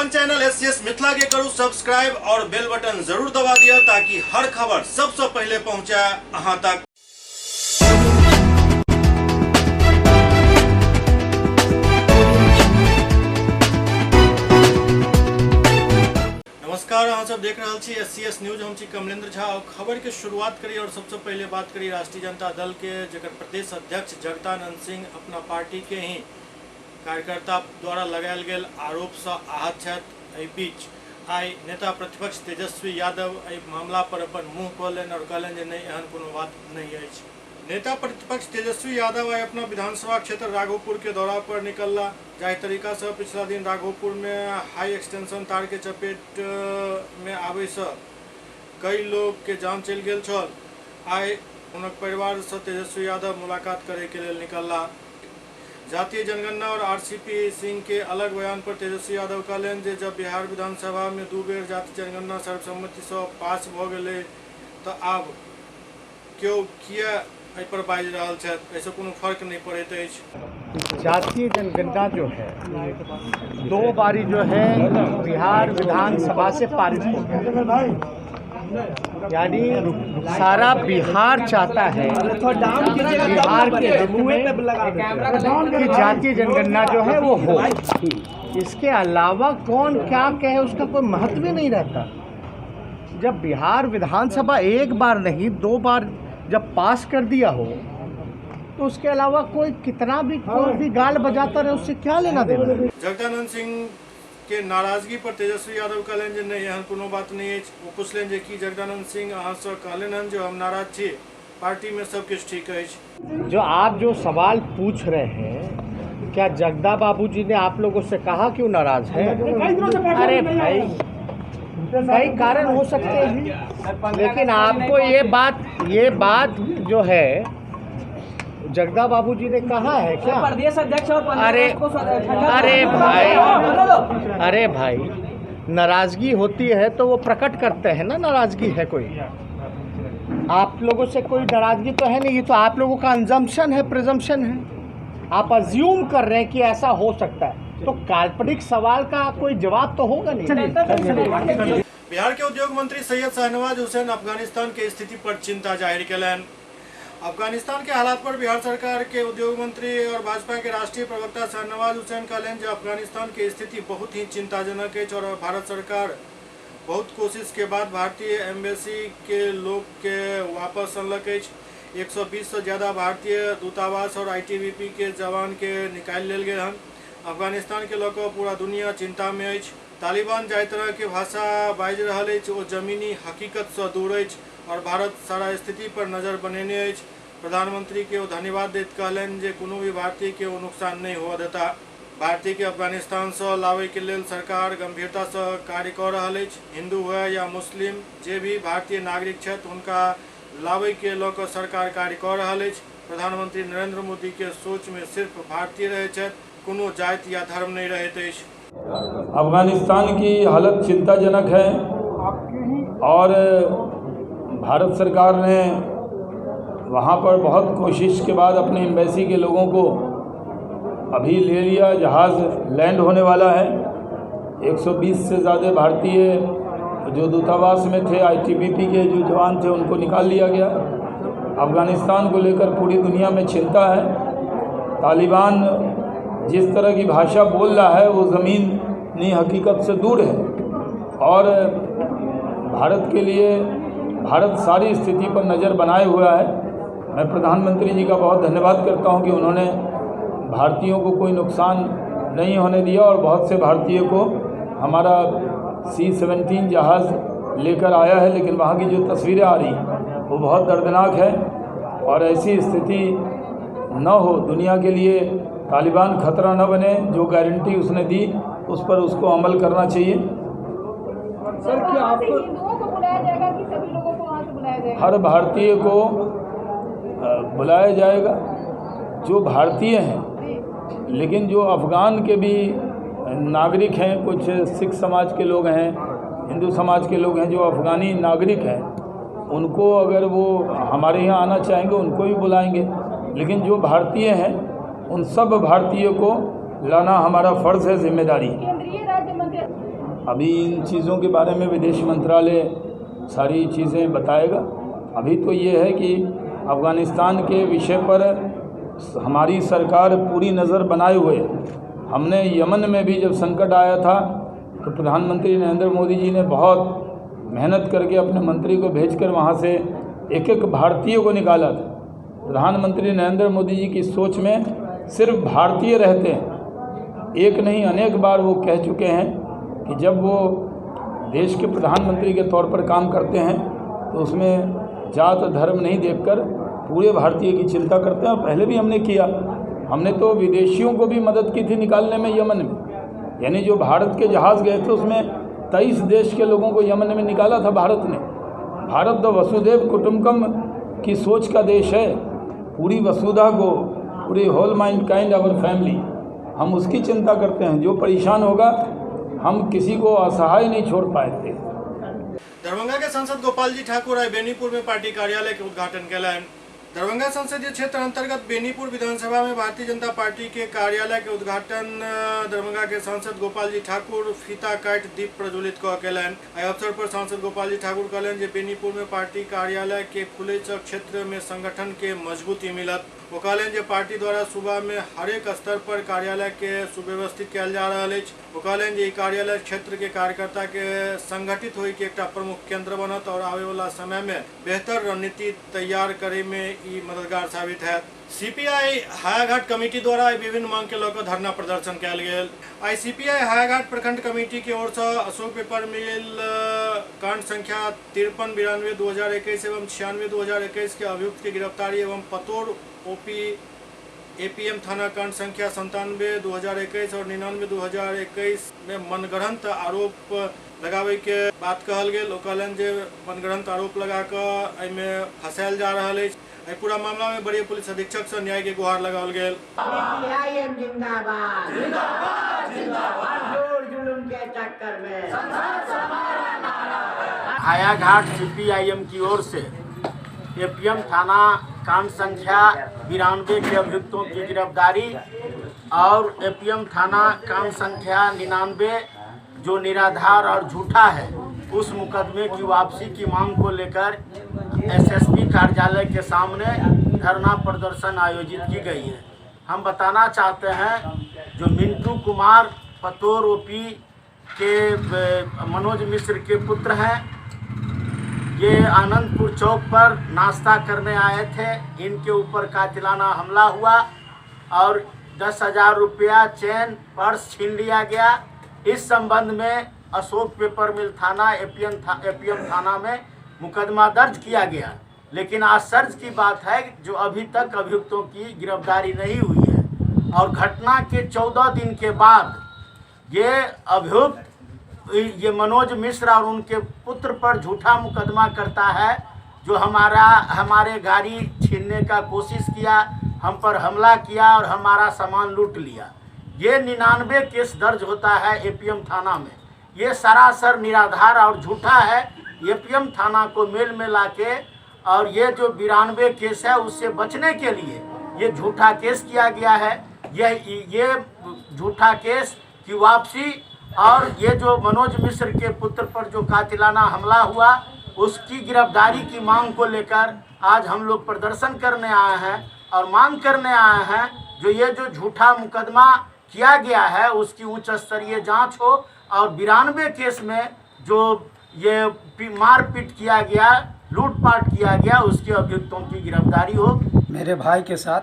अपन channel SCS Mithila के करू सब्सक्राइब और बेल बटन जरूर दबा दिया ताकि हर खबर सबसे पहले पहुंचे अहां तक। नमस्कार, अहाँ सब देख रहल छी एससीएस न्यूज। हम छी कमलेंद्र झा और खबर के शुरुआत करी और सबसे पहले बात करी राष्ट्रीय जनता दल के, जकर प्रदेश अध्यक्ष जगदानंद सिंह अपना पार्टी के ही कार्यकर्ता द्वारा लगायल गेल आरोप से आहत छथि। एहि बीच आइ नेता प्रतिपक्ष तेजस्वी यादव एहि मामला पर अपन मुँह खोललनि और कहलनि जे नहि, एहन कोनो बात नहि अछि। नेता प्रतिपक्ष तेजस्वी यादव आइ अपना विधानसभा क्षेत्र राघोपुर के दौरा पर निकलला। जाहि तरीका से पिछला दिन राघोपुर में हाई एक्सटेंशन तार के चपेट में आबय से कई लोग के जान चलि गेल छल, आइ हुनक परिवार से तेजस्वी यादव मुलाकात करे के लेल निकलला। जातीय जनगणना और आरसीपी सिंह के अलग बयान पर तेजस्वी यादव कहलनि जे जब बिहार विधानसभा में 2 बेर जाति जनगणना सर्वसम्मति से पास भ गेलै तऽ आब केओ किया एहि पर बाजि रहल छथि, एहिसँ कोनो फर्क नहि पड़ैत अछि। जातीय जनगणना जो है 2 बारी जो है बिहार विधानसभा से पारित हो गया, यानी सारा बिहार चाहता है बिहार के हित में कि जातीय जनगणना जो है वो हो। इसके अलावा कौन क्या कहे उसका कोई महत्व ही नहीं रहता। जब बिहार विधानसभा एक बार नहीं 2 बार जब पास कर दिया हो तो उसके अलावा कोई कितना भी कोई भी गाल बजाता रहे उससे क्या लेना देना। जगदानंद सिंह के नाराजगी पर तेजस्वी यादव कहलनि जे नहि, एहन कोनो बात नहि अछि। ओ पुछलनि जे की जगदानंद सिंह अहाँसँ कहलनि हन जे हम नाराज छी, पार्टी में सब किछु ठीक अछि। जो आप जो सवाल पूछ रहे हैं, क्या जगदा बाबूजी ने आप लोगों से कहा क्यों नाराज है? अरे भाई, कई कारण हो सकते हैं, लेकिन आपको ये बात जो है जगदा बाबूजी ने कहा है क्या? प्रदेश अध्यक्ष और अरे, को ठंडा अरे करो। भाई, अरे भाई, नाराजगी होती है तो वो प्रकट करते हैं ना, नाराजगी है कोई। आप लोगों से कोई नाराजगी तो है नहीं, ये तो आप लोगों का अजम्पशन है, प्रिजम्पशन है। आप अज्यूम कर रहे हैं कि ऐसा हो सकता है, तो काल्पनिक सवाल का कोई जवाब तो होगा नहीं। बिहार के उद्योग मंत्री सैयद शाहनवाज हुसैन अफगानिस्तान के स्थिति पर चिंता जाहिर कयलनि। अफगानिस्तान के हालात पर बिहार सरकार के उद्योग मंत्री और भाजपा के राष्ट्रीय प्रवक्ता शाहनवाज हुसैन कहलनि जे अफगानिस्तान के स्थिति बहुत ही चिंताजनक अछि और भारत सरकार बहुत कोशिश के बाद भारतीय एम्बेसी के लोग के वापस अनलक अछि। 120 से ज्यादा भारतीय दूतावास और आईटीबीपी के जवान के निकालि लेल गेल हन। अफगानिस्तान के लऽ कऽ पूरा दुनिया चिंता में अछि। तालिबान जाहि तरह के भाषा बाजि रहल अछि ओ जमीनी हकीकत से दूर अछि और भारत सारा स्थिति पर नजर बनेने अछि। प्रधानमंत्री के ओ धन्यवाद दैत कहलनि जे कोनो भी भारतीय के ओ नुकसान नहीं हुआ देता। भारतीय के अफगानिस्तान से लाबै के लेल सरकार गंभीरता से कार्य कऽ रहल अछि। हिंदू हुए या मुस्लिम, जे भी भारतीय नागरिक छथि हुनका लाबै के लऽ कऽ सरकार कार्य कऽ रहल अछि। प्रधानमंत्री नरेंद्र मोदी के सोच में सिर्फ भारतीय रहैत छथि, कोनो जाति या धर्म नहीं रहैत अछि। अफगानिस्तान की हालत चिंताजनक है और भारत सरकार ने वहाँ पर बहुत कोशिश के बाद अपने एम्बेसी के लोगों को अभी ले लिया। जहाज़ लैंड होने वाला है। 120 से ज़्यादा भारतीय जो दूतावास में थे, आईटीबीपी के जो जवान थे, उनको निकाल लिया गया। अफगानिस्तान को लेकर पूरी दुनिया में चिंता है। तालिबान जिस तरह की भाषा बोल रहा है वो ज़मीनी हकीकत से दूर है और भारत के लिए भारत सारी स्थिति पर नज़र बनाए हुआ है। मैं प्रधानमंत्री जी का बहुत धन्यवाद करता हूं कि उन्होंने भारतीयों को कोई नुकसान नहीं होने दिया और बहुत से भारतीय को हमारा C-17 जहाज़ लेकर आया है, लेकिन वहाँ की जो तस्वीरें आ रही वो बहुत दर्दनाक है और ऐसी स्थिति न हो, दुनिया के लिए तालिबान खतरा न बने। जो गारंटी उसने दी उस पर उसको अमल करना चाहिए। सर, क्या आपको हिंदुओं को बुलाया जाएगा कि सभी लोगों को वहाँ से बुलाया जाएगा? हर भारतीय को बुलाया जाएगा जो भारतीय हैं, लेकिन जो अफगान के भी नागरिक हैं, कुछ सिख समाज के लोग हैं, हिंदू समाज के लोग हैं जो अफगानी नागरिक हैं, उनको अगर वो हमारे यहाँ आना चाहेंगे उनको भी बुलाएंगे, लेकिन जो भारतीय हैं उन सब भारतीय को लाना हमारा फ़र्ज़ है, जिम्मेदारी। केंद्रीय राज्य मंत्री अभी इन चीज़ों के बारे में विदेश मंत्रालय सारी चीज़ें बताएगा। अभी तो ये है कि अफ़गानिस्तान के विषय पर हमारी सरकार पूरी नज़र बनाए हुए। हमने यमन में भी जब संकट आया था तो प्रधानमंत्री नरेंद्र मोदी जी ने बहुत मेहनत करके अपने मंत्री को भेजकर वहाँ से एक एक भारतीय को निकाला था। प्रधानमंत्री नरेंद्र मोदी जी की सोच में सिर्फ भारतीय रहते हैं, एक नहीं अनेक बार वो कह चुके हैं कि जब वो देश के प्रधानमंत्री के तौर पर काम करते हैं तो उसमें जात धर्म नहीं देखकर पूरे भारतीय की चिंता करते हैं। और पहले भी हमने किया, हमने तो विदेशियों को भी मदद की थी निकालने में यमन में, यानी जो भारत के जहाज़ गए थे उसमें 23 देश के लोगों को यमन में निकाला था भारत ने। भारत तो वसुधैव कुटुम्बकम की सोच का देश है, पूरी वसुधा को, पूरी whole mind kind our family, हम उसकी चिंता करते हैं। जो परेशान होगा हम किसी को असहाय नहीं छोड़ पाते। दरभंगा के सांसद गोपाल जी ठाकुर आइ बेनीपुर में पार्टी कार्यालय के उद्घाटन कयलनि। दरभंगा संसदीय क्षेत्र अंतर्गत बेनीपुर विधानसभा में भारतीय जनता पार्टी के कार्यालय के उद्घाटन दरभंगा के सांसद गोपाल जी ठाकुर फीता काटि दीप प्रज्वलित कऽ कयलनि। एहि अवसर पर सांसद गोपाल जी ठाकुर कहलनि जे बेनीपुर में पार्टी कार्यालय के खुले क्षेत्र में संगठन के मजबूती मिलत। ओ कहलनि जे पार्टी द्वारा सूबा में हरेक स्तर पर कार्यालय के सुव्यवस्थित कयल जा रहल अछि। ओ कहलनि जे ई कार्यालय क्षेत्र के कार्यकर्ता के संगठित होय के एकटा प्रमुख केंद्र बनत और आवे वाला समय में बेहतर रणनीति तैयार करे में ई मददगार साबित हैत। सीपीआई हायाघाट कमेटी द्वारा विभिन्न मांग के लऽ कऽ धरना प्रदर्शन कयल गेल। आइ सीपीआई हायाघाट प्रखंड कमेटी के ओर से अशोक पेपर मिल कांड संख्या 53 92 2021 एवं 96 2021 के अभियुक्त के गिरफ्तारी एवं पतोर ओपी एपीएम थाना कांड संख्या 97 2021 और 99 2021 में मनगढ़ंत आरोप लगावे के बात कहल गेल। ओ कहलनि जे मनगढ़ंत आरोप लगा कऽ एहिमे फंसायल जा रहल अछि। एहि पूरा मामला में वरीय पुलिस अधीक्षक से न्याय के गुहार लगाओल गेल। सीपीआईएम जिंदाबाद जिंदाबाद जिंदाबाद, जोर जुलुम के चक्कर में हायाघाट सीपीआईएम की ओर से एपीएम थाना कांड संख्या 92 के अभियुक्तों की गिरफ्तारी और एपीएम थाना कांड संख्या 99 जो निराधार और झूठा है उस मुकदमे की वापसी की मांग को लेकर एसएसपी कार्यालय के सामने धरना प्रदर्शन आयोजित की गई है। हम बताना चाहते हैं जो मिंटू कुमार पतोर ओपी के मनोज मिश्र के पुत्र हैं, ये आनंदपुर चौक पर नाश्ता करने आए थे। इनके ऊपर कातिलाना हमला हुआ और 10,000 रुपया, चैन, पर्स छीन लिया गया। इस संबंध में अशोक पेपर मिल थाना एपीएम थाना में मुकदमा दर्ज किया गया, लेकिन आश्चर्य की बात है जो अभी तक अभियुक्तों की गिरफ्तारी नहीं हुई है। और घटना के 14 दिन के बाद ये अभियुक्त ये मनोज मिश्र और उनके पुत्र पर झूठा मुकदमा करता है, जो हमारे गाड़ी छीनने का कोशिश किया, हम पर हमला किया और हमारा सामान लूट लिया। ये 99 केस दर्ज होता है एपीएम थाना में। ये सरासर निराधार और झूठा है। एपीएम थाना को मेल में लाके और ये जो 92 केस है उससे बचने के लिए ये झूठा केस किया गया है। ये झूठा केस की वापसी और ये जो मनोज मिश्र के पुत्र पर जो कातिलाना हमला हुआ उसकी गिरफ्तारी की मांग को लेकर आज हम लोग प्रदर्शन करने आए हैं और मांग करने आए हैं जो ये जो झूठा मुकदमा किया गया है उसकी उच्च स्तरीय जांच हो और 92 केस में जो ये मारपीट किया गया, लूटपाट किया गया, उसके अभियुक्तों की गिरफ्तारी हो। मेरे भाई के साथ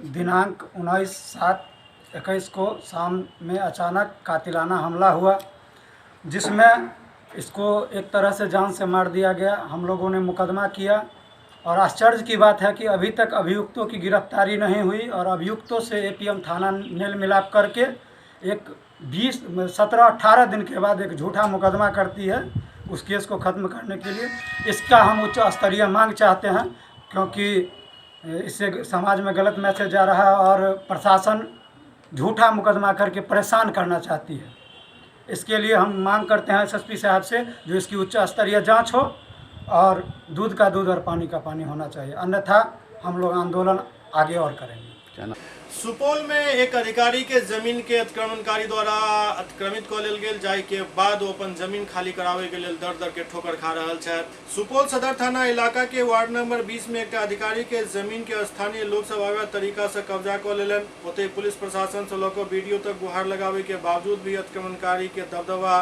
दिनांक 19/7/21 को शाम में अचानक कातिलाना हमला हुआ, जिसमें इसको एक तरह से जान से मार दिया गया। हम लोगों ने मुकदमा किया और आश्चर्य की बात है कि अभी तक अभियुक्तों की गिरफ्तारी नहीं हुई और अभियुक्तों से एपीएम थाना मेल मिलाप करके एक 17-18 दिन के बाद एक झूठा मुकदमा करती है उस केस को ख़त्म करने के लिए। इसका हम उच्च स्तरीय मांग चाहते हैं, क्योंकि इससे समाज में गलत मैसेज जा रहा है और प्रशासन झूठा मुकदमा करके परेशान करना चाहती है। इसके लिए हम मांग करते हैं एसएसपी साहब से जो इसकी उच्च स्तरीय जांच हो और दूध का दूध और पानी का पानी होना चाहिए, अन्यथा हम लोग आंदोलन आगे और करेंगे। सुपौल में एक अधिकारी के जमीन के अतिक्रमणकारी द्वारा अतिक्रमित कऽ लेल गेल, जाहि के बाद ओ अपन जमीन खाली करावे के लेल दर दर के ठोकर खा रहल छथि। सुपौल सदर थाना इलाका के वार्ड नंबर 20 में एक अधिकारी के जमीन के स्थानीय लोग सब अवैध तरीका से कब्जा कऽ लेलनि। ओतहि पुलिस प्रशासन से लऽ कऽ बीडीओ तक गुहार लगावे के बावजूद भी अतिक्रमणकारी के दबदबा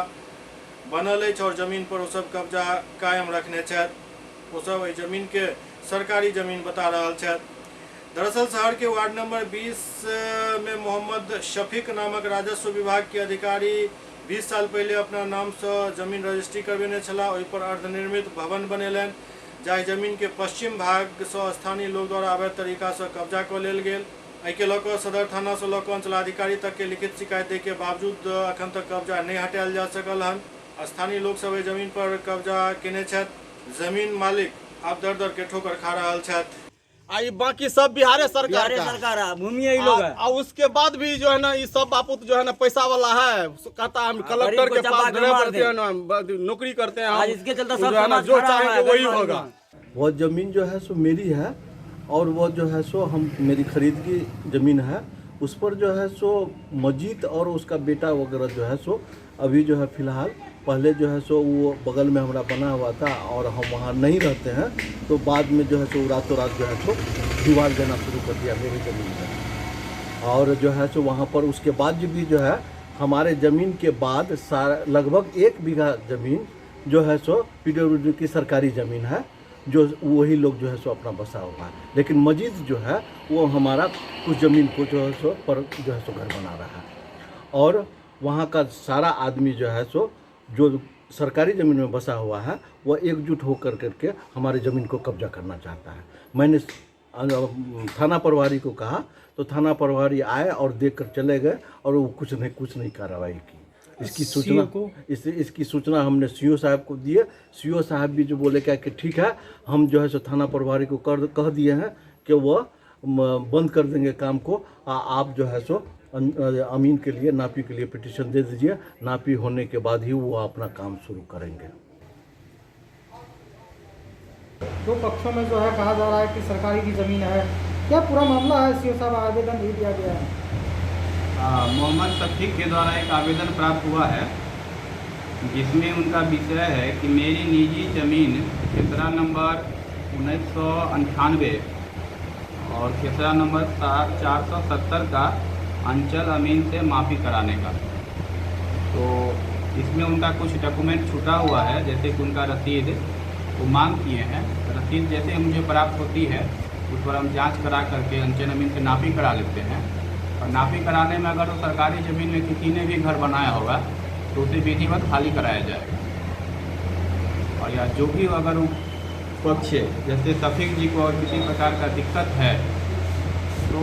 बनल अछि और जमीन पर ओ सब कब्जा कायम रखने छथि। ओ सब एहि जमीन के सरकारी जमीन बता रहल छथि। दरअसल शहर के वार्ड नंबर 20 में मोहम्मद शफीक नामक राजस्व विभाग के अधिकारी 20 साल पहले अपना नाम से जमीन रजिस्ट्री करबेने छलाह। ओहि पर अर्धनिर्मित भवन बनेलनि, जाहि जमीन के पश्चिम भाग से स्थानीय लोग द्वारा अवैध तरीका से कब्जा कऽ लेल गेल। एहिके लऽ कऽ सदर थाना से लऽ कऽ अंचलाधिकारी तक के लिखित शिकायत दै के बावजूद अखन तक कब्जा नहि हटायल जा सकल हन। स्थानीय लोग सब एहि जमीन पर कब्जा केने छथि। जमीन मालिक आब दर दर के ठोकर खा रहल छथि। आ बाकी सब बिहारे सरकार का सरकार है, भूमि यही लोग है। आ उसके बाद भी जो है ना ये सब बापूत जो है ना पैसा वाला है, कहता हम कलेक्टर के पास ड्राइवर करते हैं ना, नौकरी करते हैं आज इसके चलते सब जो है ना समाज जो खड़ा हुआ चाहेंगे है, वही गरीब होगा। आदमी। वो ज़मीन जो है सो मेरी है और वो जो है सो हम मेरी खरीद की ज़मीन है। उस पर जो है सो मजीद और उसका बेटा वगैरह जो है सो अभी जो है फ़िलहाल, पहले जो है सो वो बगल में हमारा बना हुआ था और हम वहाँ नहीं रहते हैं, तो बाद में जो है सो रातों रात जो है सो दीवार देना शुरू कर दिया मेरी ज़मीन पर। और जो है सो वहाँ पर उसके बाद भी जो है हमारे ज़मीन के बाद सारा लगभग 1 बीघा ज़मीन जो है सो पीडब्ल्यूडी की सरकारी ज़मीन है, जो वही लोग जो है सो अपना बसा हुआ है। लेकिन मजीद जो है वो हमारा कुछ ज़मीन को जो है सो पर जो है सो घर बना रहा है और वहाँ का सारा आदमी जो है सो जो सरकारी ज़मीन में बसा हुआ है वह एकजुट होकर करके हमारे ज़मीन को कब्जा करना चाहता है। मैंने थाना प्रभारी को कहा तो थाना प्रभारी आए और देख कर चले गए और वो कुछ नहीं कार्रवाई की। इसकी सूचना इसकी सूचना हमने सीओ साहब को दिए। सीओ साहब भी जो बोले क्या कि ठीक है, हम जो है सो थाना प्रभारी को कह दिए हैं कि वह बंद कर देंगे काम को, आप जो है सो अमीन के लिए नापी के लिए पिटीशन दे दीजिए, नापी होने के बाद ही वो अपना काम शुरू करेंगे। दो पक्षों में जो है कहा जा रहा है कि सरकारी की ज़मीन है, क्या पूरा मामला है? सीओ साहब आवेदन भी दिया गया है। मोहम्मद शफीक के द्वारा एक आवेदन प्राप्त हुआ है जिसमें उनका विषय है कि मेरी निजी ज़मीन खेसरा नंबर 1998 और खेसरा नंबर 470 का अंचल अमीन से माफ़ी कराने का। तो इसमें उनका कुछ डॉक्यूमेंट छूटा हुआ है, जैसे कि उनका रसीद वो मांग किए हैं। रसीद जैसे मुझे प्राप्त होती है उस पर हम जांच करा करके अंचल अमीन से नापी करा लेते हैं और नापी कराने में अगर वो सरकारी ज़मीन में किसी ने भी घर बनाया होगा तो उसे विधिवत खाली कराया जाएगा। और या जो भी अगर वो पक्ष जैसे शफीक जी को और किसी प्रकार का दिक्कत है तो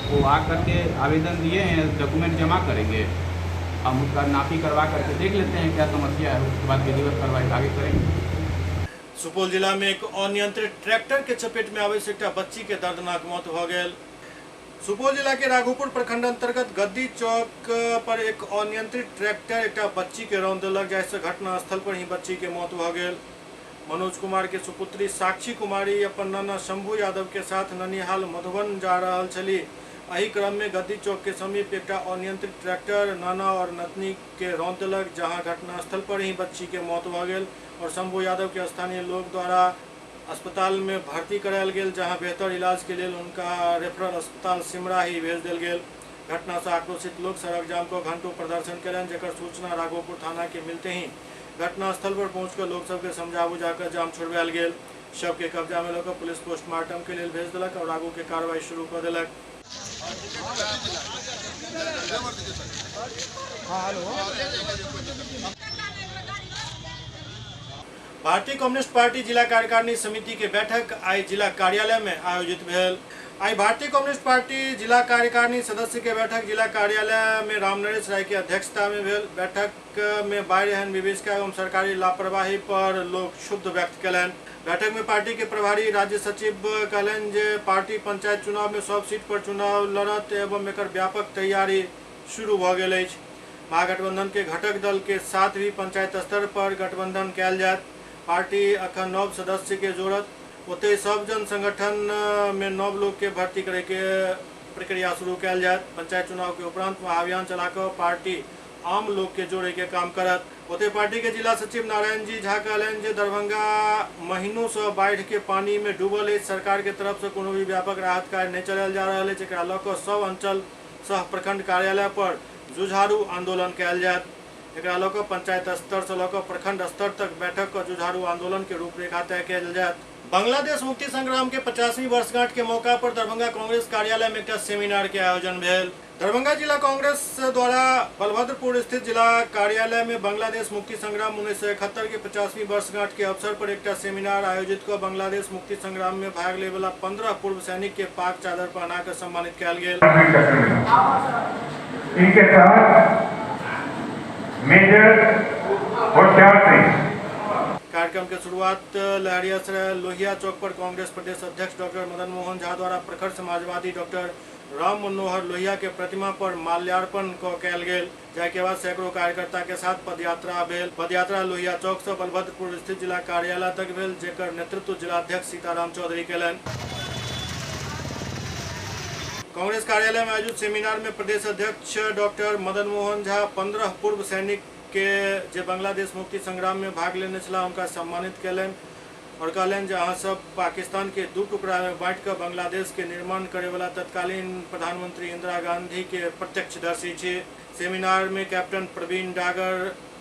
वो आ करके आवेदन दिए हैं, डॉक्यूमेंट जमा करेंगे, हम उसका नापी करवा करके देख लेते हैं क्या समस्या है, उसके बाद विधिवत कार्रवाई आगे करेंगे। सुपौल जिला में एक अनियंत्रित ट्रैक्टर के चपेट में आवे से एक बच्ची के दर्दनाक मौत हो गई। सुपौल जिला के राघोपुर प्रखंड अंतर्गत गद्दी चौक पर एक अनियंत्रित ट्रैक्टर एक बच्ची के रौंद देलक, जाहिसँ घटनास्थल पर ही बच्ची के मौत भऽ गेल। मनोज कुमार के सुपुत्री साक्षी कुमारी अपन नाना शंभू यादव के साथ ननिहाल मधुबन जा रहल छली। एहि क्रम में गद्दी चौक के समीप एक अनियंत्रित ट्रैक्टर नाना और नतनी के रौंद देलक, जहां घटनास्थल पर ही बच्ची के मौत भऽ गेल और शंभू यादव के स्थानीय लोग द्वारा अस्पताल में भर्ती करायल गेल, जहां बेहतर इलाज के लिए उनका रेफरल अस्पताल सिमराही भेज देल गेल। घटना से आक्रोशित लोग सड़क जाम को घंटों प्रदर्शन कयलनि, जकर सूचना राघोपुर थाना के मिलते ही घटनास्थल पर पहुंचकर लोग सबके समझा बुझाकर जाम छोड़वायल गेल। शव के कब्जा में लऽ पुलिस पोस्टमार्टम के लिए भेज देलक और आगू के कार्रवाई शुरू कर देलक। भारतीय कम्युनिस्ट पार्टी जिला कार्यकारिणी समिति के बैठक आई जिला कार्यालय में आयोजित भेल। आई भारतीय कम्युनिस्ट पार्टी जिला कार्यकारिणी सदस्य के बैठक जिला कार्यालय में रामनरेश राय के अध्यक्षता में भेल। बैठक में बाढ़ि एहन विभीषिका एवं सरकारी लापरवाही पर लोग क्षुब्ध व्यक्त कयलनि। बैठक में पार्टी के प्रभारी राज्य सचिव कहलनि जे पार्टी पंचायत चुनाव में सब सीट पर चुनाव लड़त एवं एकर व्यापक तैयारी शुरू भऽ गेल अछि। महागठबंधन के घटक दल के साथ भी पंचायत स्तर पर गठबंधन कयल जायत। पार्टी अखन नव सदस्य के जोड़त, ओतहि सब जन संगठन में नव लोग के भर्ती करे के प्रक्रिया शुरू कयल जायत। पंचायत चुनाव के उपरांत महाअभियान चलाकर पार्टी आम लोग के जोड़े के काम करत। ओते पार्टी के जिला सचिव नारायण जी झा कहलनि जे दरभंगा महीनों से बाढ़ि के पानी में डूबल अछि। सरकार के तरफ से कोनो भी व्यापक राहत कार्य नहीं चलायल जा रहल अछि। एकरा लऽ कऽ सब अंचल सह प्रखंड कार्यालय पर जुझारू आंदोलन कयल जायत। एकरा लऽ कऽ पंचायत स्तर से लऽ कऽ प्रखंड स्तर तक बैठक कऽ जुझारू आंदोलन के रूपरेखा तय कयल जायत। बांग्लादेश मुक्ति संग्राम के 50वीं वर्षगांठ के मौका पर दरभंगा कांग्रेस कार्यालय में एक सेमिनार के आयोजन भेल। दरभंगा जिला कांग्रेस द्वारा बलभद्रपुर स्थित जिला कार्यालय में बांग्लादेश मुक्ति संग्राम 1971 के 50वीं वर्षगांठ के अवसर पर एक सेमिनार आयोजित कर बांग्लादेश मुक्ति संग्राम में भाग ले वाला 15 पूर्व सैनिक के पाक चादर पहना कर सम्मानित कयल गेल। इनके साथ मेजर होशियार सिंह। कार्यक्रम के शुरुआत लहरियासराय लोहिया चौक पर कांग्रेस प्रदेश अध्यक्ष डॉक्टर मदन मोहन झा द्वारा प्रखर समाजवादी डॉक्टर राम मनोहर लोहिया के प्रतिमा पर माल्यार्पण कयल गेल। जाहि बाद सैकड़ों कार्यकर्ता के साथ पदयात्रा भेल। पदयात्रा लोहिया चौक से बलभद्रपुर स्थित जिला कार्यालय तक भेल, जेकर नेतृत्व जिलाध्यक्ष सीताराम चौधरी कयलनि। कांग्रेस कार्यालय में आयोजित सेमिनार में प्रदेश अध्यक्ष डॉक्टर मदन मोहन झा 15 पूर्व सैनिक के जे बांग्लादेश मुक्ति संग्राम में भाग लेने छलाह उनका सम्मानित कयलनि और कहलनि जे अहाँ सब पाकिस्तान के दू टुकड़ा में बांटि कऽ बांग्लादेश के निर्माण करैवला तत्कालीन प्रधानमंत्री इंदिरा गांधी के प्रत्यक्षदर्शी छी। सेमिनार में कैप्टन प्रवीण डागर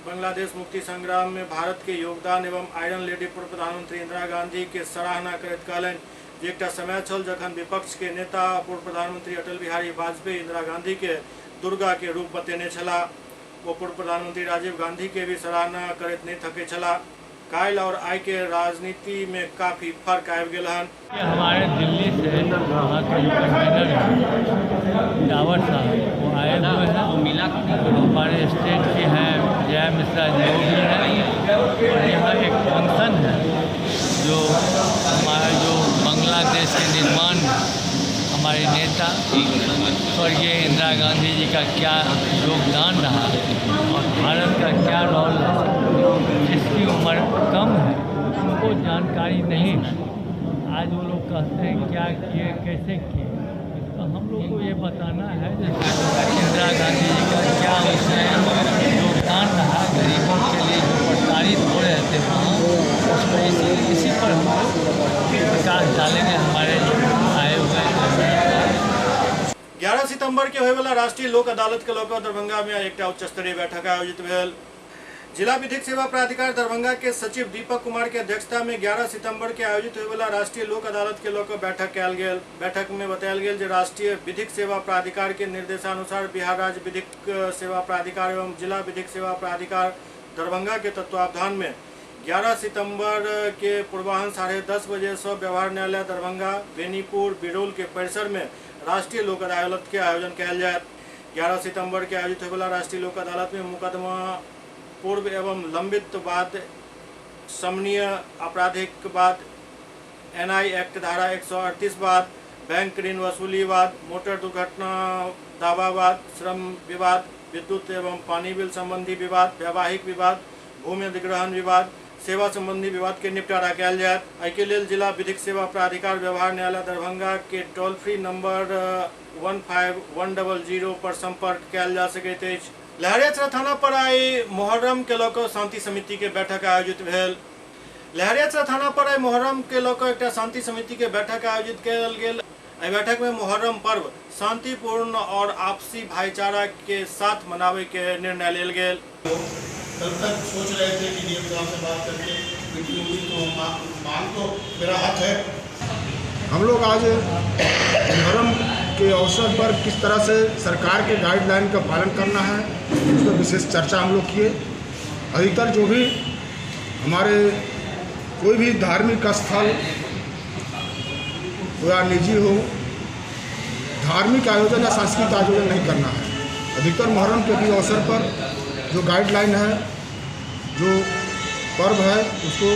बांग्लादेश मुक्ति संग्राम में भारत के योगदान एवं आयरन लेडी पूर्व प्रधानमंत्री इंदिरा गांधी के सराहना करैत कहलनि जे एकटा समय छल जखन विपक्ष के नेता पूर्व प्रधानमंत्री अटल बिहारी वाजपेयी इंदिरा गांधी के दुर्गा के रूप बतेने छलाह। वो पूर्व प्रधानमंत्री राजीव गांधी के भी सराहना करैत नहीं थके छलाह। काल्हि और आइ के राजनीति में काफी फर्क आबि गेल हन। हमारे दिल्ली से वहाँ के जो कन्वीनर हैं डावर साहब वो आए हुए हैं, हमारे स्टेट के हैं जय मिश्रा जी वो भी हैं और यहाँ एक फंक्शन है जो हमारा जो बांग्लादेश के निर्माण में हमारे नेता स्वर्गीय इंदिरा गांधी जी का क्या योगदान रहा और भारत का क्या रोल रहा, जिसकी उम्र कम है उनको जानकारी नहीं है। आज वो लोग कहते हैं क्या किए कैसे किए, तो हम लोग को ये बताना है इंदिरा गांधी जी का क्या उसमें योगदान रहा, गरीबों के लिए जो प्रताड़ित हो रहे थे वहाँ, उसको इसी पर हम लोग प्रकाश डालेंगे। हमारे आए हुए 11 सितंबर के होयवला राष्ट्रीय लोक अदालत के लऽ कऽ दरभंगा में एक उच्च स्तरीय बैठक आयोजित भेल। जिला विधिक सेवा प्राधिकार दरभंगा के सचिव दीपक कुमार के अध्यक्षता में 11 सितंबर के आयोजित होयवला राष्ट्रीय लोक अदालत के लऽ कऽ बैठक कयल गेल। बैठक में बतायल गेल जे राष्ट्रीय विधिक सेवा प्राधिकार के निर्देशानुसार बिहार राज्य विधिक सेवा प्राधिकार एवं जिला विधिक सेवा प्राधिकार दरभंगा के तत्वावधान में 11 सितंबर के पूर्वाह्न 10:30 बजे से व्यवहार न्यायालय दरभंगा बेनीपुर बिरौल के परिसर में राष्ट्रीय लोक अदालत के आयोजन कयल जायत। 11 सितंबर के आयोजित होयवला राष्ट्रीय लोक अदालत में मुकदमा पूर्व एवं लंबित वाद, समनीय आपराधिक वाद, एनआई एक्ट धारा 138 वाद, बैंक ऋण वसूली वाद, मोटर दुर्घटना दावा वाद, श्रम विवाद, विद्युत एवं पानी बिल संबंधी विवाद, वैवाहिक विवाद, भूमि अधिग्रहण विवाद, सेवा संबंधी विवाद के निपटारा कयल जायत। एहिके लेल जिला विधिक सेवा प्राधिकार व्यवहार न्यायालय दरभंगा के टोल फ्री नंबर 15100 पर संपर्क कयल जा सकैत अछि। लहरियासराय थाना पर आई मुहर्रम के लऽ कऽ शांति समिति के बैठक आयोजित भेल। लहरियासराय थाना पर आई मुहर्रम के लऽ कऽ एकटा शांति समिति के बैठक आयोजित कयल गेल। एहि बैठक में मुहर्रम पर्व शांतिपूर्ण और आपसी भाईचारा के साथ मनावे के निर्णय लेल गेल। कल तक सोच रहे थे कि डीएम साहब से बात करके मीटिंग होगी तो मांग तो मेरा हक है। हम लोग आज मुहर्रम के अवसर पर किस तरह से सरकार के गाइडलाइन का पालन करना है उस पर विशेष चर्चा हम लोग किए। अधिकतर जो भी हमारे कोई भी धार्मिक स्थल या निजी हो, धार्मिक आयोजन या सांस्कृतिक आयोजन नहीं करना है। अधिकतर मुहर्रम के भी अवसर पर जो गाइडलाइन है, जो पर्व है, उसको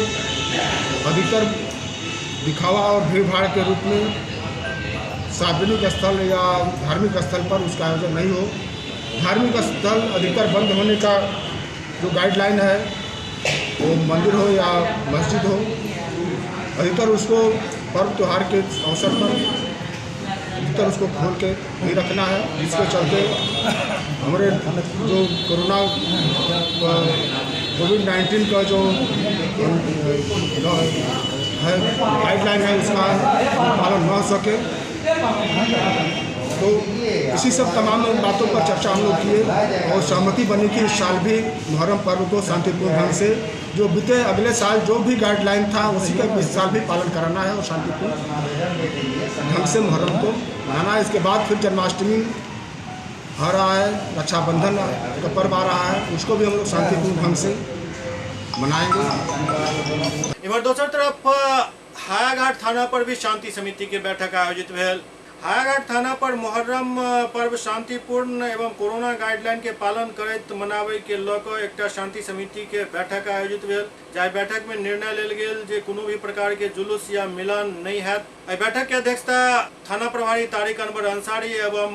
अधिकतर दिखावा और भीड़ भाड़ के रूप में सार्वजनिक स्थल या धार्मिक स्थल पर उसका आयोजन नहीं हो। धार्मिक स्थल अधिकतर बंद होने का जो गाइडलाइन है, वो मंदिर हो या मस्जिद हो, अधिकतर उसको पर्व त्यौहार के अवसर पर अधिकतर उसको खोल के नहीं रखना है, जिसके चलते हमारे जो कोरोना कोविड-19 का जो है गाइडलाइन है उसका पालन न हो सके। तो इसी सब तमाम बातों पर चर्चा हम लोग किए और सहमति बनी कि इस साल भी मुहर्रम पर्व को शांतिपूर्ण ढंग से जो बीते अगले साल जो भी गाइडलाइन था उसी का इस साल भी पालन कराना है और शांतिपूर्ण ढंग से मुहर्रम को मनाना है। इसके बाद फिर जन्माष्टमी आ रहा है, रक्षाबंधन का पर्व आ रहा है, उसको भी हम लोग शांतिपूर्ण ढंग से मनाएंगे। इधर दोसर तरफ हायाघाट थाना पर भी शांति समिति के बैठक आयोजित भेल। हायाघाट थाना पर मुहर्रम पर्व शांतिपूर्ण एवं कोरोना गाइडलाइन के पालन करैत मनाबै के लऽ कऽ एकटा शांति समिति के बैठक आयोजित भेल, जाहि बैठक में निर्णय लेल गेल जे कोनो भी प्रकार के जुलूस या मिलन नहीं हैत। एहि बैठक के अध्यक्षता थाना प्रभारी तारिक अनवर अंसारी एवं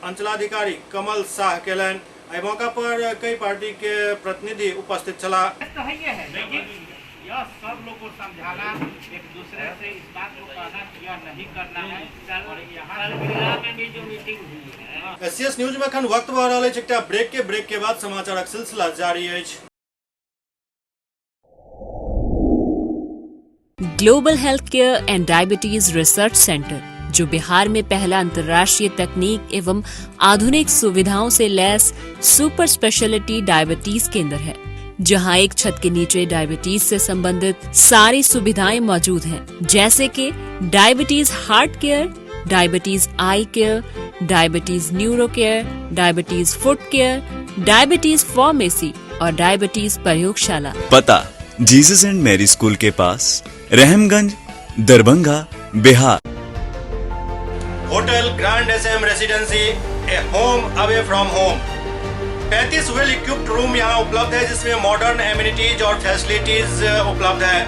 अंचलाधिकारी कमल शाह केलनि। एहि मौका पर कई पार्टी के प्रतिनिधि उपस्थित छलाह। यह सब लोग को समझाना, एक दूसरे से इस बात को कहना कि यह नहीं करना है। और यहाँ में भी जो मीटिंग हुई है। एससीएस न्यूज में अखन वक्त भऽ रहल अछि एकटा ब्रेक के बाद समाचारक सिलसिला जारी अछि। Global health care and diabetes research centre, जो बिहार में पहला अंतर्राष्ट्रीय तकनीक एवं आधुनिक सुविधाओं से लैस सुपर स्पेशलिटी डायबिटीज केंद्र है, जहां एक छत के नीचे डायबिटीज से संबंधित सारी सुविधाएं मौजूद हैं, जैसे कि diabetes heart care, diabetes eye care, diabetes neuro care, diabetes foot care, diabetes pharmacy और डायबिटीज प्रयोगशाला। पता जीसस एंड मैरी स्कूल के पास, Rahamganj, Darbhanga, Bihar. Hotel grand SM residency, a home away from home. 35 well equipped room यहाँ उपलब्ध है, जिसमें modern amenities और facilities उपलब्ध है।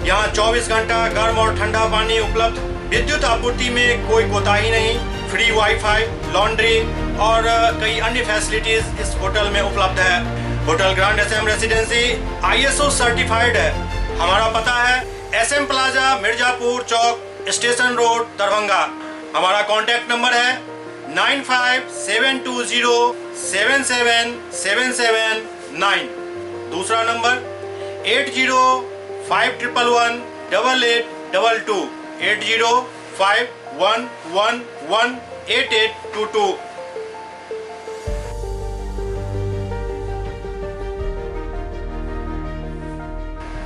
यहाँ 24 घंटा गर्म और ठंडा पानी उपलब्ध, विद्युत आपूर्ति में कोई कोताही नहीं, फ्री वाईफाई, लॉन्ड्री और कई अन्य फैसिलिटीज इस होटल में उपलब्ध है। Hotel grand SM residency ISO certified है। हमारा पता है SM plaza, Mirzapur Chowk, station road, Darbhanga. हमारा कॉन्टैक्ट नंबर है 957207 7779। दूसरा नंबर 805111 8822, 805111 8822।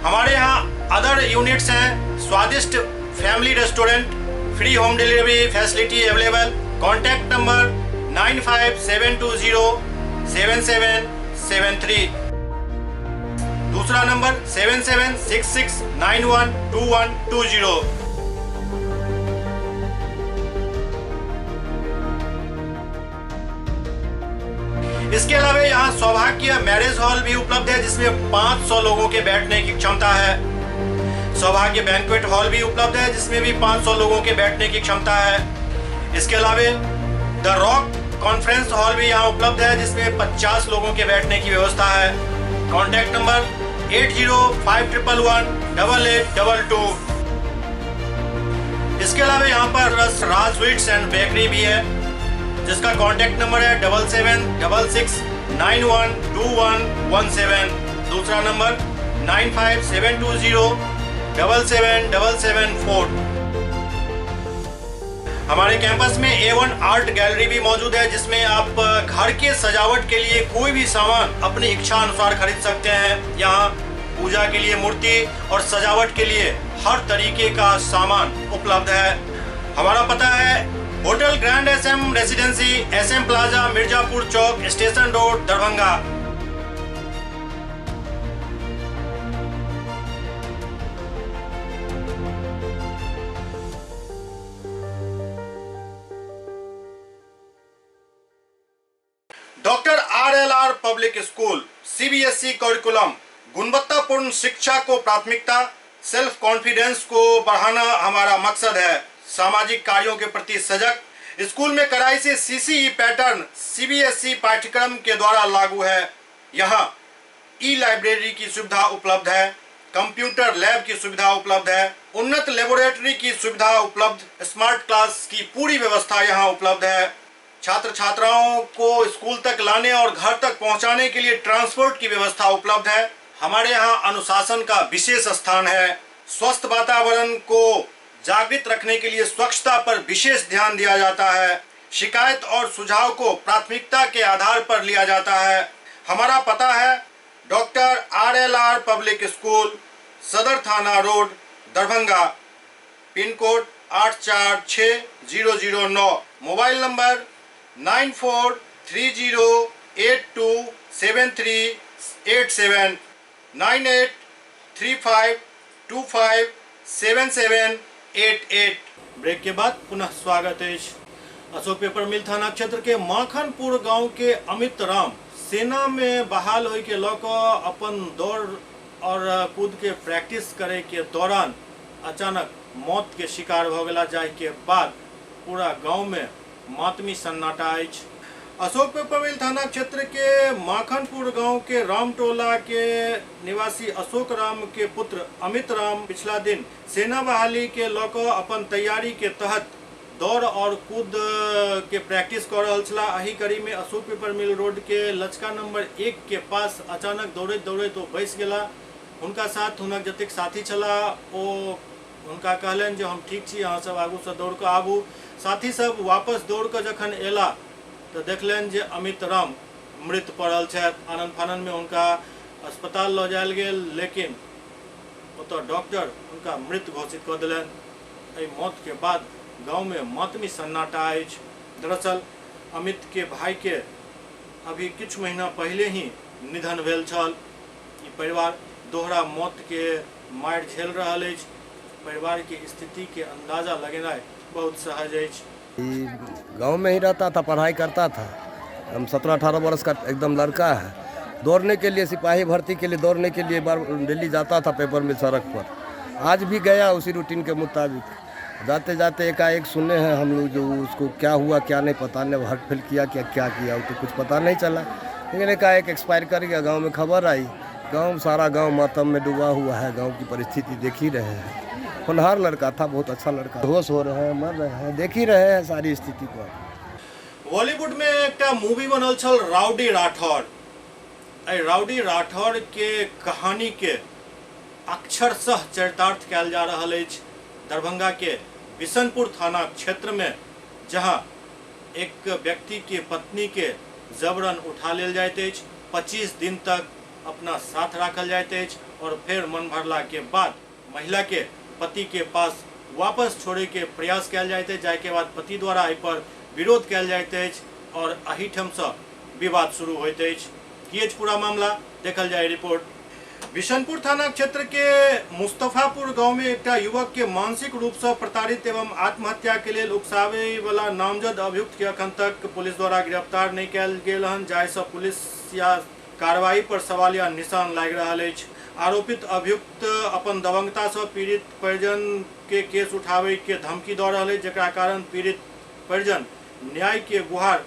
हमारे यहाँ अदर यूनिट्स हैं, स्वादिष्ट family restaurant, free home delivery facility available. Contact number 95720 7773। दूसरा नंबर 7766912120। इसके अलावा यहाँ सौभाग्य मैरिज हॉल भी उपलब्ध है, जिसमें 500 लोगों के बैठने की क्षमता है। सौभाग्य बैंक्वेट हॉल भी उपलब्ध है, जिसमें भी 500 लोगों के बैठने की क्षमता है। इसके अलावा the rock conference hall भी यहाँ उपलब्ध है, जिसमें 50 लोगों के बैठने की व्यवस्था है। Contact number 805111 8822। इसके अलावा यहाँ पर राज स्वीट्स एंड बेकरी भी है, जिसका कॉन्टैक्ट नंबर है 7766 912117। दूसरा नंबर 95720 77774। हमारे कैंपस में A1 art gallery भी मौजूद है, जिसमें आप घर के सजावट के लिए कोई भी सामान अपनी इच्छा अनुसार खरीद सकते हैं। यहाँ पूजा के लिए मूर्ति और सजावट के लिए हर तरीके का सामान उपलब्ध है। हमारा पता है hotel grand SM residency, SM plaza, Mirzapur Chowk, station road, Darbhanga. Doctor RLR public school, CBSE curriculum, गुणवत्तापूर्ण शिक्षा को प्राथमिकता, सेल्फ कॉन्फिडेंस को बढ़ाना हमारा मकसद है। सामाजिक कार्यों के प्रति सजग, स्कूल में कड़ाई से सीसीई पैटर्न सीबीएसई पाठ्यक्रम के द्वारा लागू है। यहाँ ई लाइब्रेरी की सुविधा उपलब्ध है। कंप्यूटर लैब की सुविधा उपलब्ध है। उन्नत लेबोरेटरी की सुविधा उपलब्ध, स्मार्ट क्लास की पूरी व्यवस्था यहाँ उपलब्ध है। छात्र छात्राओं को स्कूल तक लाने और घर तक पहुँचाने के लिए ट्रांसपोर्ट की व्यवस्था उपलब्ध है। हमारे यहाँ अनुशासन का विशेष स्थान है। स्वस्थ वातावरण को जागृत रखने के लिए स्वच्छता पर विशेष ध्यान दिया जाता है। शिकायत और सुझाव को प्राथमिकता के आधार पर लिया जाता है। हमारा पता है doctor RLR public school, Sadar थाना road, Darbhanga, pin code 846009, mobile number 9430827387, 9835257788। Break के बाद पुनः स्वागत है। अशोक पेपर मिल थाना क्षेत्र के माखनपुर गांव के अमित राम सेना में बहाल होय के लऽ कऽ अपन दौड़ और कूद के प्रैक्टिस करे के दौरान अचानक मौत के शिकार भऽ गेला, जाहि के बाद पूरा गांव में मातमी सन्नाटा अछि। अशोक पेपर मिल थाना क्षेत्र के माखनपुर गांव के रामटोला के निवासी अशोक राम के पुत्र अमित राम पिछला दिन सेना बहाली के लऽ कऽ अपन तैयारी के तहत दौड़ और कूद के प्रैक्टिस कर रहल छलाह। एही कड़ी में अशोक पेपर मिल रोड के लचका नंबर 1 के पास अचानक दौड़ैत दौड़ैत ओ बैस गेला। हुनका साथ हुनक जतेक साथी छलाह ओ हुनका कहलनि जे हम ठीक छी, अहाँ सब आगू से दौड़ कऽ आबू। साथी सब वापस दौड़ कऽ जखन अयला तो देखलनि जे अमित राम मृत पड़ल छथि। आनन फानन में हुनका अस्पताल लऽ जायल गेल, लेकिन ओतऽ डॉक्टर हुनका मृत घोषित कऽ देलनि। एहि मौत के बाद गांव में मातमी सन्नाटा अछि। दरअसल अमित के भाई के अभी किछु महीना पहले ही निधन भेल छल। ई परिवार दोहरा मौत के मारि झेल रहल अछि। परिवार के स्थिति के अंदाजा लगेनाइ बहुत सहज अछि। गांव में ही रहता था, पढ़ाई करता था। हम 17-18 वर्ष का एकदम लड़का है। दौड़ने के लिए, सिपाही भर्ती के लिए दौड़ने के लिए बार दिल्ली जाता था पेपर मिल सड़क पर। आज भी गया उसी रूटीन के मुताबिक। जाते जाते एकाएक सुने हैं हम लोग जो उसको क्या हुआ क्या नहीं पता नहीं, हार्ट फेल किया क्या क्या किया वो तो कुछ पता नहीं चला, लेकिन एकाएक एक्सपायर कर गया। गाँव में खबर आई, गाँव सारा गाँव मातम में डूबा हुआ है। गाँव की परिस्थिति देख ही रहे हैं। होनहार लड़का था, बहुत अच्छा लड़का। होश हो रहे हैं, मर रहे हैं, देख ही रहे हैं सारी स्थिति को। बॉलीवुड में एकटा मूवी बनल छल राउडी राठौर। एहि राउडी राठौर के कहानी के अक्षरशः चरितार्थ कयल जा रहल अछि दरभंगा के बिशनपुर थाना क्षेत्र में, जहां एक व्यक्ति के पत्नी के जबरन उठा लेल जाइत अछि, 25 दिन तक अपना साथ राखल जाइत अछि और फिर मन भरला के बाद महिला के पति के पास वापस छोड़े के प्रयास कयल जाइत अछि, जाहि के बाद पति द्वारा एहि पर विरोध कयल जाइत अछि और एहिठामसँ विवाद शुरू होइत अछि। की अछि पूरा मामला, देखल जाय रिपोर्ट। बिशनपुर थाना क्षेत्र के मुस्तफापुर गांव में एकटा युवक के मानसिक रूप से प्रताड़ित एवं आत्महत्या के लेल उकसावे वाला नामजद अभियुक्त के अखन तक पुलिस द्वारा गिरफ्तार नहीं कयल गेल हन, जाहिसँ पुलिस या कार्रवाई पर सवालिया निशान लागि रहल अछि। आरोपित अभियुक्त अपन दबंगता से पीड़ित परिजन के केस उठावे के धमकी दऽ रहल अछि, जकरा कारण पीड़ित परिजन न्याय के गुहार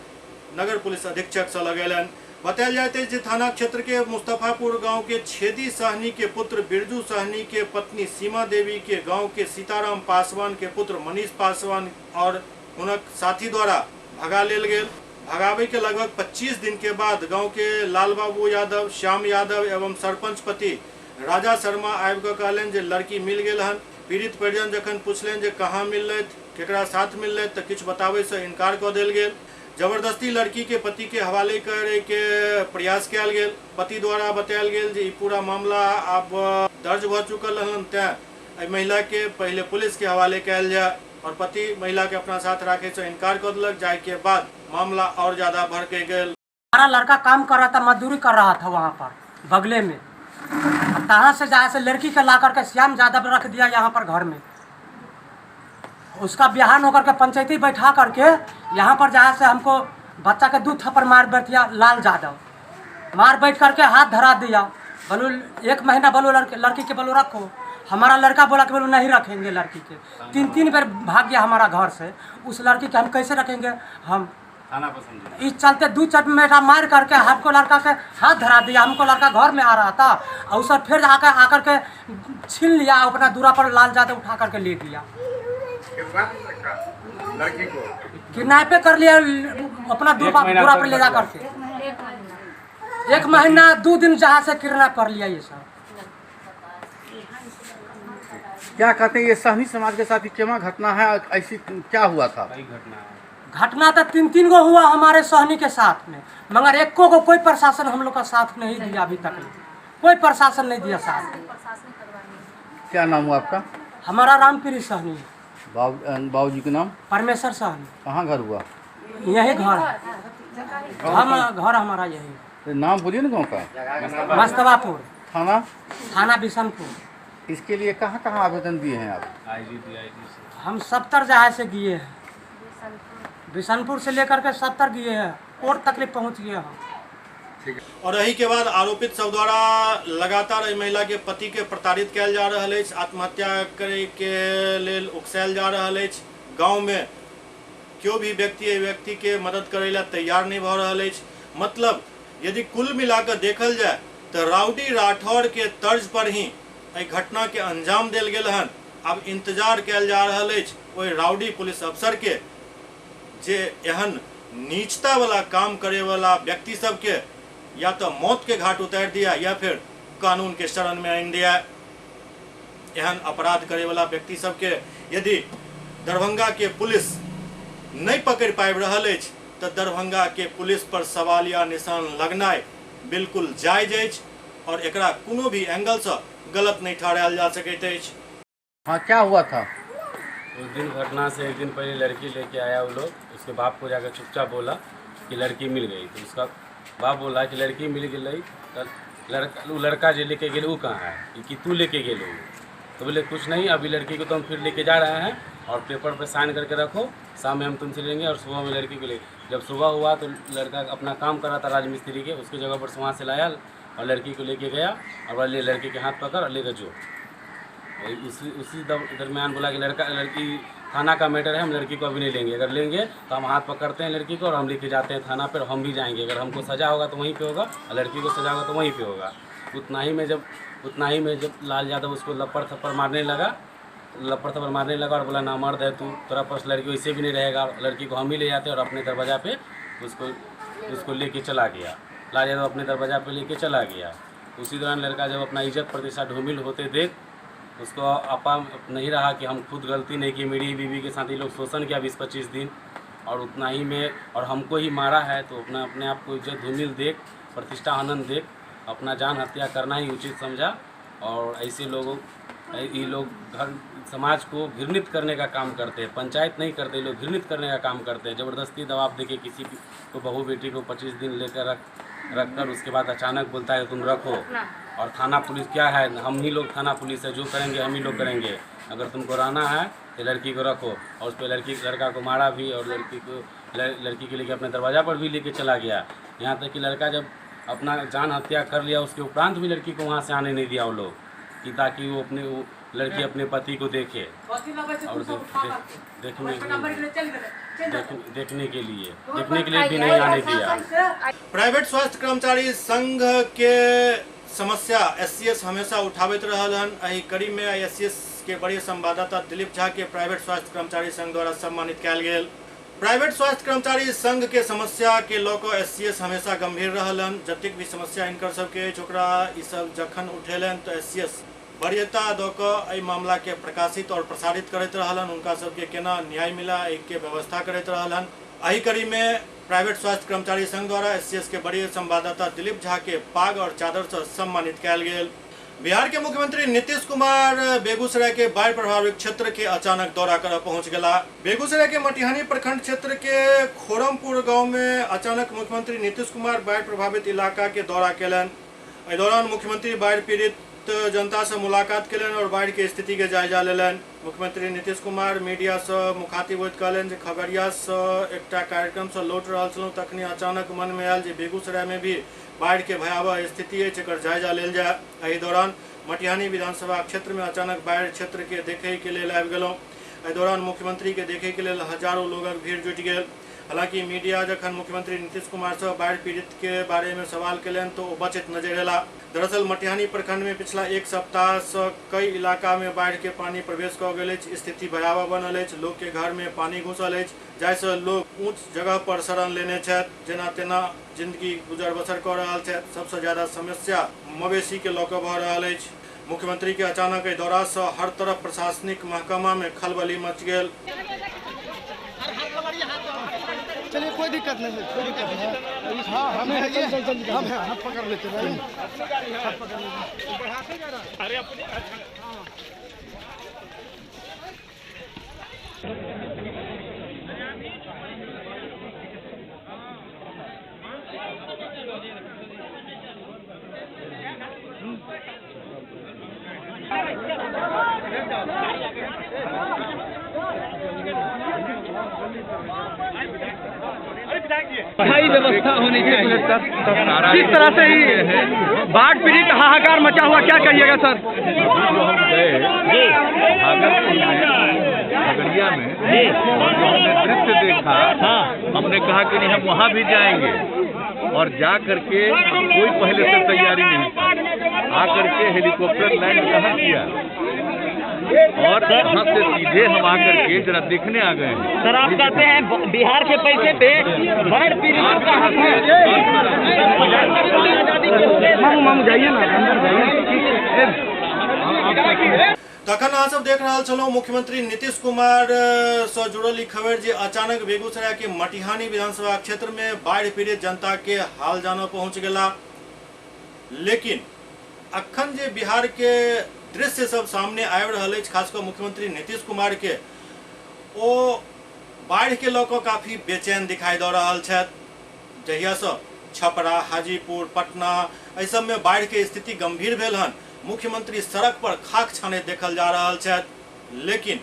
नगर पुलिस अधीक्षक से लगेलनि। बतायल जाइत अछि जे थाना क्षेत्र के मुस्तफापुर गांव के छेदी सहनी के पुत्र बिरजू सहनी के पत्नी सीमा देवी के गांव के सीताराम पासवान के पुत्र मनीष पासवान और हुनक साथी द्वारा भगा लेल गेल। भगावे के लगभग 25 दिन के बाद गांव के लाल बाबू यादव, श्याम यादव एवं सरपंच पति राजा शर्मा आबि कऽ कहलनि जे लड़की मिल गेल हन। पीड़ित परिजन जखन पुछलनि जे कहाँ मिललथि, केकरा साथ मिललथि, तऽ किछु बताबै से इनकार कऽ देल गेल। जबरदस्ती लड़की के पति के हवाले करे के प्रयास कयल गेल। पति द्वारा बतायल गेल जे ई पूरा मामला आब दर्ज भऽ चुकल हन, तें एहि महिला के पहिले पुलिस के हवाले कयल जाय और पति महिला के अपना साथ राखे से इनकार कर देलक, जाहि के बाद मामला और ज्यादा भड़क गेल। हमारा लड़का काम कर रहा था, मजदूरी कर रहा था वहाँ पर बगले में, तहाँ से जहाँ से लड़की के ला करके श्याम यादव रख दिया यहाँ पर घर में। उसका बिहान होकर के पंचायती बैठा करके यहाँ पर जहाँ से हमको बच्चा के 2 थप्पड़ मार बैठ दिया लाल यादव, मार बैठ करके हाथ धरा दिया। बोलो 1 महीना बोलो लड़की के बोलो रखो। हमारा लड़का बोला कि बोलो नहीं रखेंगे लड़की के। 3-3 बार भाग गया हमारा घर से। उस लड़की के हम कैसे रखेंगे हम? थाना पर समझे। इस चलते 2 चपेटा मार करके हमको लड़का के हाथ धरा दिया। हमको लड़का घर में आ रहा था और उसे फिर आकर आकर के छीन लिया, अपना दूरा पर लाल यादव उठा करके ले गया। लड़की को किडनैप कर लिया अपना दूरा पर ले जा करके। 1 महीना 2 दिन जहाँ से किडनैप कर लिया ये सब। क्या कहते हैं ये सहनी समाज के साथ क्या घटना है, ऐसी क्या हुआ था? घटना तो 3-3 गो हुआ हमारे सहनी के साथ में, मगर एक को कोई प्रशासन हम लोग का साथ नहीं दिया अभी तक, कोई प्रशासन नहीं दिया साथ। क्या नाम हुआ आपका? हमारा रामप्रिय सहनी। बाबू जी के नाम? परमेश्वर सहनी। कहाँ घर हुआ? यही घर, हम घर हमारा यही। तो नाम बोलिए ना गाँव का। मस्तवापुर। थाना? थाना बिशनपुर। इसके लिए कहाँ कहाँ आवेदन दिए हैं आप? हम 70 जहाँ से गए हैं, बिशनपुर से लेकर के 70 गए हैं, कोर्ट तक पहुँच गए हम। और एही के बाद आरोपित सब द्वारा लगातार महिला के पति के प्रताड़ित कयल जा रहल अछि, आत्महत्या करे के लेल उकसायल जा रहल अछि। गाँव में केओ भी व्यक्ति एहि व्यक्ति के मदद करे ला तैयार नहीं भऽ रहल अछि। मतलब यदि कुल मिलाकर देखल जाए तो राउडी राठौर के तर्ज पर ही एहि घटना के अंजाम देल गेल हन। अब इंतजार कयल जा रहल अछि ओहि राउडी पुलिस अफसर के जे एहन नीचता वाला काम करे वाला व्यक्ति सबके या तो मौत के घाट उतार दिया या फिर कानून के शरण में आनि दिया। एहन अपराध करे वाला व्यक्ति सबके यदि दरभंगा के पुलिस नहीं पकड़ पाबि रहल अछि तो दरभंगा के पुलिस पर सवालिया निशान लगनाइ बिल्कुल जायज अछि और एकरा कोनो भी एंगल से गलत नहीं ठहरायल जा सकैत अछि। हाँ, क्या हुआ था उस दिन? घटना से एक दिन पहले लड़की लेके आया वो लोग, उसके बाप को जाकर चुपचाप बोला कि लड़की मिल गई। तो उसका बाप बोला कि लड़की मिल गई तो लड़का वो लड़का जो लेके गए वो कहाँ है कि तू लेके गेल? तो बोले कुछ नहीं, अभी लड़की को तो हम फिर लेके जा रहे हैं और पेपर पे साइन करके रखो, शाम में हम तुमसे लेंगे और सुबह में लड़की को ले। जब सुबह हुआ तो लड़का अपना काम कर रहा था राजमिस्त्री के, उसके जगह पर वहाँ से लाया और लड़की को लेके गया और बोले लड़की के हाथ पकड़ और लेकर जो। उसी दरमियान बोला कि लड़का लड़की थाना का मैटर है, हम लड़की को अभी नहीं लेंगे, अगर लेंगे तो हम हाथ पकड़ते हैं लड़की को और हम लेके जाते हैं थाना पर, हम भी जाएंगे, अगर हमको सज़ा होगा तो वहीं पे होगा और लड़की को सज़ा होगा तो वहीं पे होगा। उतना ही में जब लाल यादव उसको लपड़ थप्पड़ मारने लगा और बोला ना मर्द है तू, तेरा पास लड़की वैसे भी नहीं रहेगा, लड़की को हम ही ले जाते और अपने दरवाज़ा पे उसको लेके चला गया। लाल यादव अपने दरवाज़ा पे लेके चला गया। उसी दौरान लड़का जब अपना इज्जत प्रतिष्ठा धूमिल होते देख उसको आपा नहीं रहा कि हम खुद गलती नहीं की, मेरी बीवी के साथ ही लोग शोषण किया 20-25 दिन और उतना ही में और हमको ही मारा है, तो अपना अपने आप को इज्जत धूमिल देख, प्रतिष्ठा हनन देख अपना जान हत्या करना ही उचित समझा। और ऐसे लोगों ये लोग घर समाज को घृणित करने का काम करते हैं, पंचायत नहीं करते, लोग घृणित करने का काम करते हैं। ज़बरदस्ती दबाव देके किसी को बहू बेटी को 25 दिन लेकर रख कर उसके बाद अचानक बोलता है तुम रखो। और थाना पुलिस क्या है, हम ही लोग थाना पुलिस है, जो करेंगे हम ही लोग करेंगे, अगर तुमको रहना है तो लड़की को रखो। और उस पर लड़का को मारा भी और लड़की को लेके अपने दरवाज़ा पर भी लेके चला गया। यहाँ तक कि लड़का जब अपना जान हत्या कर लिया उसके उपरांत भी लड़की को वहाँ से आने नहीं दिया वो लोग, कि ताकि वो अपने वो लड़की अपने पति को देखे और देखने के लिए भी नहीं आने दिया। प्राइवेट स्वास्थ्य कर्मचारी संघ के समस्या एससीएस हमेशा उठाबैत रहल हन। एहि कड़ी में एससीएस के बड़े संवाददाता दिलीप झा के प्राइवेट स्वास्थ्य कर्मचारी संघ द्वारा सम्मानित कयल गेल। प्राइवेट स्वास्थ्य कर्मचारी संघ के समस्या के लऽ कऽ एससीएस हमेशा गंभीर रहल हन। जतेक भी समस्या हिनकर सबके अछि ओकरा ई सब जखन उठेलनि तऽ एससीएस वरीयता दऽ कऽ एहि मामला के प्रकाशित और प्रसारित करैत रहल हन, हुनका सबके केना न्याय मिला एहिके व्यवस्था करैत रहल हन। एहि कड़ी में प्राइवेट स्वास्थ्य कर्मचारी संघ द्वारा एससीएस के वरीय संवाददाता दिलीप झा के पाग और चादर से सम्मानित कयल गेल। बिहार के मुख्यमंत्री नीतीश कुमार बेगूसराय के बाढ़ प्रभावित क्षेत्र के अचानक दौरा कर पहुंच गया। बेगूसराय के मटिहानी प्रखंड क्षेत्र के खोरमपुर गांव में अचानक मुख्यमंत्री नीतीश कुमार बाढ़ प्रभावित इलाका के दौरा केलनि। एहि दौरान मुख्यमंत्री बाढ़ पीड़ित जनता से मुलाकात केलनि और बाढ़ के स्थिति के जायजा लेलनि। मुख्यमंत्री नीतीश कुमार मीडिया से मुखातिब होइत कहलनि जे खगड़िया से एकटा कार्यक्रम से लौट रहल छलहुँ तखनी अचानक मन में आयल जे बेगूसराय में भी बाढ़ के भयावह स्थिति अछि, एकर जायजा लेल जाय। एहि दौरान मटिहानी विधानसभा क्षेत्र में अचानक बाढ़ क्षेत्र के देखै के लेल आबि गेलहुँ। एहि दौरान मुख्यमंत्री के देखै के लेल हजारों लोगक भीड़ जुटि गेल। हालांकि मीडिया जखन मुख्यमंत्री नीतीश कुमार से बाढ़ि पीड़ित के बारे में सवाल केलनि तो ओ बचैत नजर एला। दरअसल मटिहानी प्रखंड में पिछला एक सप्ताह से कई इलाका में बाढ़ि के पानी प्रवेश कऽ गेल अछि। स्थिति भयावह बनल अछि। लोक के घर में पानी घुसल अछि, जाहिसँ लोक ऊंच जगह पर शरण लेने छथि, जेना तेना जिंदगी गुजर बसर कऽ रहल छथि। सबसँ ज्यादा समस्या मवेशी के लऽ कऽ भऽ रहल अछि। मुख्यमंत्री के अचानक एहि दौरा से हर तरफ प्रशासनिक महकमा में खलबली मच गेल। चलिए कोई दिक्कत नहीं, कोई दिक्कत नहीं। हाँ हमें है, चल चल हम हैं, हाथ पकड़ लेते हैं, हाथ पकड़ लेते हैं। बढ़ाते जा रहा। अरे अपने हाँ। स्थायी व्यवस्था होनी चाहिए। किस तरह से ही बाढ़ पीड़ित हाहाकार मचा हुआ, क्या कहिएगा सर? जो हम गए भागलपुर में, खगड़िया में, और जो हमने दृश्य देखा, हमने कहा कि नहीं हम वहाँ भी जाएंगे, और जा करके कोई पहले से तैयारी नहीं था, आ करके हेलीकॉप्टर लैंड कहाँ किया और वहाँ से सीधे हम आकर के जरा देखने आ गए हैं। सर आप कहते हैं बिहार के पैसे पे बाढ़ पीड़ितों का हक है। मामू मामू जाइए ना, अंदर जाइए। तखन अहाँ सब देख रहल छलहुँ मुख्यमंत्री नीतीश कुमार से जुड़ल ई खबर जे अचानक बेगूसराय के मटिहानी विधानसभा क्षेत्र में बाढ़ि पीड़ित जनता के हाल जानऽ पहुँच गेला। लेकिन अखन जे बिहार के दृश्य सब सामने आबि रहल अछि, खास कऽ मुख्यमंत्री नीतीश कुमार के, ओ बाढ़ि के लऽ कऽ काफी बेचैन दिखाई दऽ रहल छथि। जहियासँ छपरा, हाजीपुर, पटना एहि सबमे बाढ़ि के स्थिति गंभीर भेल हन, मुख्यमंत्री सड़क पर खाक छानैत देखल जा रहल छथि। लेकिन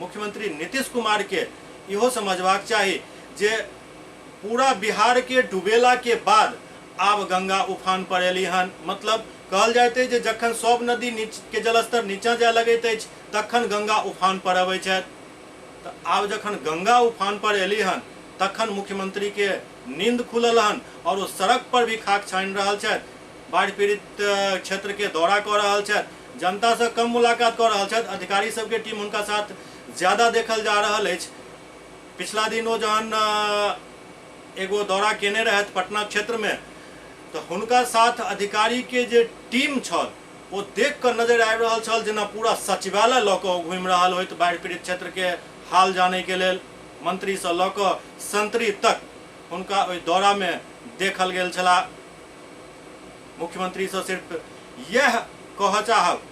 मुख्यमंत्री नीतीश कुमार के इहो समझबाक चाही जे पूरा बिहार के डुबेला के बाद आब गंगा उफान पर एली हन। मतलब कहल जाइत अछि जे जखन सब नदी के जलस्तर नीचा जाय लगैत अछि तखन गंगा उफान पर अबै छथि। तऽ आब जखन गंगा उफान पर एली हन तखन मुख्यमंत्री के नींद खुलल हन और ओ सड़क पर भी खाक छानि रहल छथि, बाढ़ि पीड़ित क्षेत्र के दौरा कऽ रहल छथि, जनता से कम मुलाकात कऽ रहल छथि, अधिकारी सबके टीम हुनका साथ ज्यादा देखल जा रहल अछि। पिछला दिन ओ जहन एगो दौरा केने रहथि पटना क्षेत्र में, तो हुनका साथ अधिकारी के जे टीम छल ओ देख कऽ नजर आबि रहल छल जेना पूरा सचिवालय लऽ कऽ ओ घुमि रहल होइत बाढ़ि पीड़ित क्षेत्र के हाल जानै के लेल। मंत्री से लऽ कऽ संतरी तक हुनका ओहि दौरा में देखल गेल छलाह। मुख्यमंत्री से सिर्फ यह कहऽ चाहब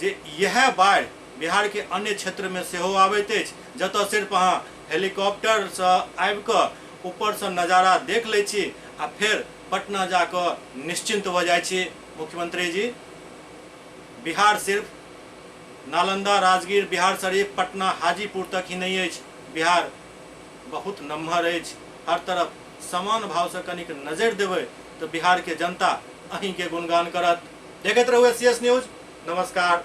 जे यह बाढ़ि बिहार के अन्य क्षेत्र में सेहो आबैत अछि, जतऽ सिर्फ अहाँ हेलीकॉप्टर से आबि कऽ ऊपर से नजारा देख लै छी आ फेर पटना जाकऽ निश्चिंत भऽ जाइ छी। मुख्यमंत्री जी, बिहार सिर्फ नालंदा, राजगीर, बिहार शरीफ, पटना, हाजीपुर तक ही नहीं अछि, बिहार बहुत नमहर अछि। हर तरफ समान भाव से कनिक नजर देबै तऽ बिहार के जनता अहीं के गुणगान करत। देखैत रहू एसीएस न्यूज। नमस्कार।